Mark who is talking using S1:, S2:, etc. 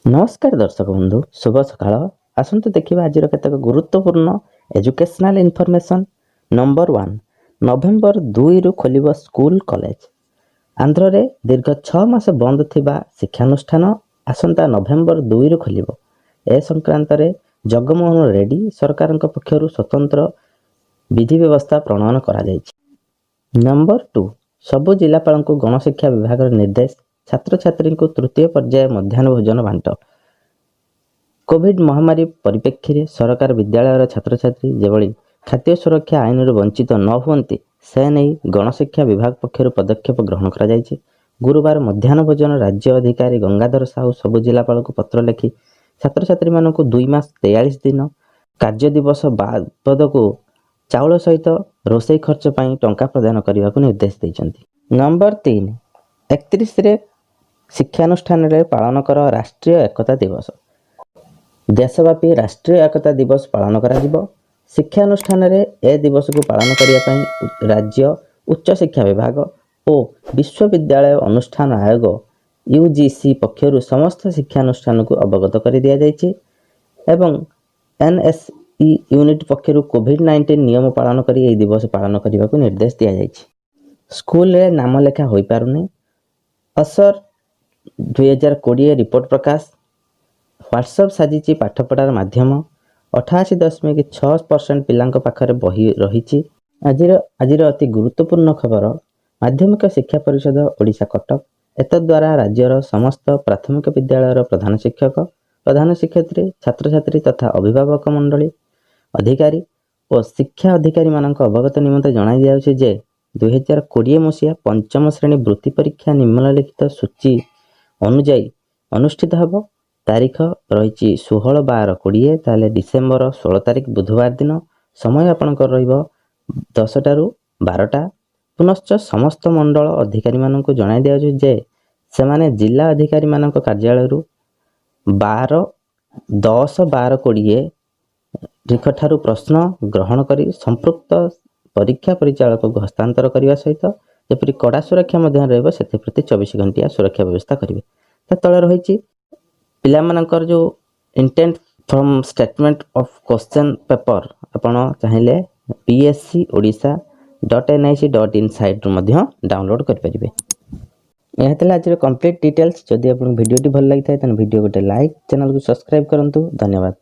S1: ନମସ୍କାର ଦର୍ଶକ ବନ୍ଧୁ, ଶୁଭ ସକାଳ। ଆସନ୍ତୁ ଦେଖିବା ଆଜିର କେତେକ ଗୁରୁତ୍ୱପୂର୍ଣ୍ଣ ଏଜୁକେସନାଲ୍ ଇନଫର୍ମେସନ୍। ନମ୍ବର 1, ନଭେମ୍ବର 2ରୁ ଖୋଲିବ ସ୍କୁଲ କଲେଜ। ଆନ୍ଧ୍ରରେ ଦୀର୍ଘ 6 ମାସ ବନ୍ଦ ଥିବା ଶିକ୍ଷାନୁଷ୍ଠାନ ଆସନ୍ତା ନଭେମ୍ବର 2ରୁ ଖୋଲିବ। ଏ ସଂକ୍ରାନ୍ତରେ ଜଗମୋହନ ରେଡ୍ଡି ସରକାରଙ୍କ ପକ୍ଷରୁ ସ୍ୱତନ୍ତ୍ର ବିଧି ବ୍ୟବସ୍ଥା ପ୍ରଣୟନ କରାଯାଇଛି। ନମ୍ବର 2, ସବୁ ଜିଲ୍ଲାପାଳଙ୍କୁ ଗଣଶିକ୍ଷା ବିଭାଗର ନିର୍ଦ୍ଦେଶ। ଛାତ୍ରଛାତ୍ରୀଙ୍କୁ ତୃତୀୟ ପର୍ଯ୍ୟାୟ ମଧ୍ୟାହ୍ନ ଭୋଜନ ବାଣ୍ଟ। କୋଭିଡ ମହାମାରୀ ପରିପ୍ରେକ୍ଷୀରେ ସରକାର ବିଦ୍ୟାଳୟର ଛାତ୍ରଛାତ୍ରୀ ଯେଭଳି ଖାଦ୍ୟ ସୁରକ୍ଷା ଆଇନରୁ ବଞ୍ଚିତ ନ ହୁଅନ୍ତି, ସେ ନେଇ ଗଣଶିକ୍ଷା ବିଭାଗ ପକ୍ଷରୁ ପଦକ୍ଷେପ ଗ୍ରହଣ କରାଯାଇଛି। ଗୁରୁବାର ମଧ୍ୟାହ୍ନ ଭୋଜନ ରାଜ୍ୟ ଅଧିକାରୀ ଗଙ୍ଗାଧର ସାହୁ ସବୁ ଜିଲ୍ଲାପାଳଙ୍କୁ ପତ୍ର ଲେଖି ଛାତ୍ରଛାତ୍ରୀମାନଙ୍କୁ 2 ମାସ 43 ଦିନ କାର୍ଯ୍ୟ ଦିବସ ବାବଦକୁ ଚାଉଳ ସହିତ ରୋଷେଇ ଖର୍ଚ୍ଚ ପାଇଁ ଟଙ୍କା ପ୍ରଦାନ କରିବାକୁ ନିର୍ଦ୍ଦେଶ ଦେଇଛନ୍ତି। ନମ୍ବର 3, 31ରେ ଶିକ୍ଷାନୁଷ୍ଠାନରେ ପାଳନ କର ରାଷ୍ଟ୍ରୀୟ ଏକତା ଦିବସ। ଦେଶବ୍ୟାପୀ ରାଷ୍ଟ୍ରୀୟ ଏକତା ଦିବସ ପାଳନ କରାଯିବ। ଶିକ୍ଷାନୁଷ୍ଠାନରେ ଏ ଦିବସକୁ ପାଳନ କରିବା ପାଇଁ ରାଜ୍ୟ ଉଚ୍ଚଶିକ୍ଷା ବିଭାଗ ଓ ବିଶ୍ୱବିଦ୍ୟାଳୟ ଅନୁଷ୍ଠାନ ଆୟୋଗ, ୟୁଜିସି ପକ୍ଷରୁ ସମସ୍ତ ଶିକ୍ଷାନୁଷ୍ଠାନକୁ ଅବଗତ କରିଦିଆଯାଇଛି ଏବଂ ଏନ୍ଏସ୍ଇ ୟୁନିଟ୍ ପକ୍ଷରୁ କୋଭିଡ-19 ନିୟମ ପାଳନ କରି ଏହି ଦିବସ ପାଳନ କରିବାକୁ ନିର୍ଦ୍ଦେଶ ଦିଆଯାଇଛି। ସ୍କୁଲରେ ନାମ ଲେଖା ହୋଇପାରୁନି, ଅସର 2020 ରିପୋର୍ଟ ପ୍ରକାଶ। ହ୍ୱାଟ୍ସଆପ୍ ସାଜିଛି ପାଠପଢ଼ାର ମାଧ୍ୟମ। 88.6% ପିଲାଙ୍କ ପାଖରେ ବହି ରହିଛି। ଆଜିର ଅତି ଗୁରୁତ୍ୱପୂର୍ଣ୍ଣ ଖବର, ମାଧ୍ୟମିକ ଶିକ୍ଷା ପରିଷଦ, ଓଡ଼ିଶା, କଟକ। ଏତଦ୍ୱାରା ରାଜ୍ୟର ସମସ୍ତ ପ୍ରାଥମିକ ବିଦ୍ୟାଳୟର ପ୍ରଧାନ ଶିକ୍ଷକ, ପ୍ରଧାନ ଶିକ୍ଷୟିତ୍ରୀ, ଛାତ୍ରଛାତ୍ରୀ ତଥା ଅଭିଭାବକ ମଣ୍ଡଳୀ, ଅଧିକାରୀ ଓ ଶିକ୍ଷା ଅଧିକାରୀମାନଙ୍କ ଅବଗତ ନିମନ୍ତେ ଜଣାଇ ଦିଆଯାଉଛି ଯେ, 2020 ମସିହା ପଞ୍ଚମ ଶ୍ରେଣୀ ବୃତ୍ତି ପରୀକ୍ଷା ନିମ୍ନଲିଖିତ ସୂଚୀ ଅନୁଯାୟୀ ଅନୁଷ୍ଠିତ ହେବ। ତାରିଖ ରହିଛି 16/12/20। ତାହେଲେ ଡିସେମ୍ବର 16 ତାରିଖ ବୁଧବାର ଦିନ। ସମୟ ଆପଣଙ୍କର ରହିବ 10ଟାରୁ 12ଟା। ପୁନଶ୍ଚ ସମସ୍ତ ମଣ୍ଡଳ ଅଧିକାରୀମାନଙ୍କୁ ଜଣାଇ ଦିଆଯାଉଛି ଯେ, ସେମାନେ ଜିଲ୍ଲା ଅଧିକାରୀମାନଙ୍କ କାର୍ଯ୍ୟାଳୟରୁ 10/12/20 ତାରିଖଠାରୁ ପ୍ରଶ୍ନ ଗ୍ରହଣ କରି ସମ୍ପୃକ୍ତ ପରୀକ୍ଷା ପରିଚାଳକଙ୍କୁ ହସ୍ତାନ୍ତର କରିବା ସହିତ ଯେପରି କଡ଼ା ସୁରକ୍ଷା ମଧ୍ୟ ରହିବ, ସେଥିପ୍ରତି 24 ଘଣ୍ଟିଆ ସୁରକ୍ଷା ବ୍ୟବସ୍ଥା କରିବେ। ତା ତଳେ ରହିଛି ପିଲାମାନଙ୍କର ଯେଉଁ intent form statement of question paper, ଆପଣ ଚାହିଁଲେ pscodisha.nic.in ସାଇଟ୍ରୁ ମଧ୍ୟ ଡାଉନଲୋଡ଼୍ କରିପାରିବେ। ଏହା ଥିଲା ଆଜିର କମ୍ପ୍ଲିଟ୍ ଡିଟେଲ୍ସ। ଯଦି ଆପଣଙ୍କୁ ଭିଡ଼ିଓଟି ଭଲ ଲାଗିଥାଏ, ତାହେଲେ ଭିଡ଼ିଓ ଗୋଟେ ଲାଇକ୍, ଚ୍ୟାନେଲକୁ ସବସ୍କ୍ରାଇବ୍ କରନ୍ତୁ। ଧନ୍ୟବାଦ।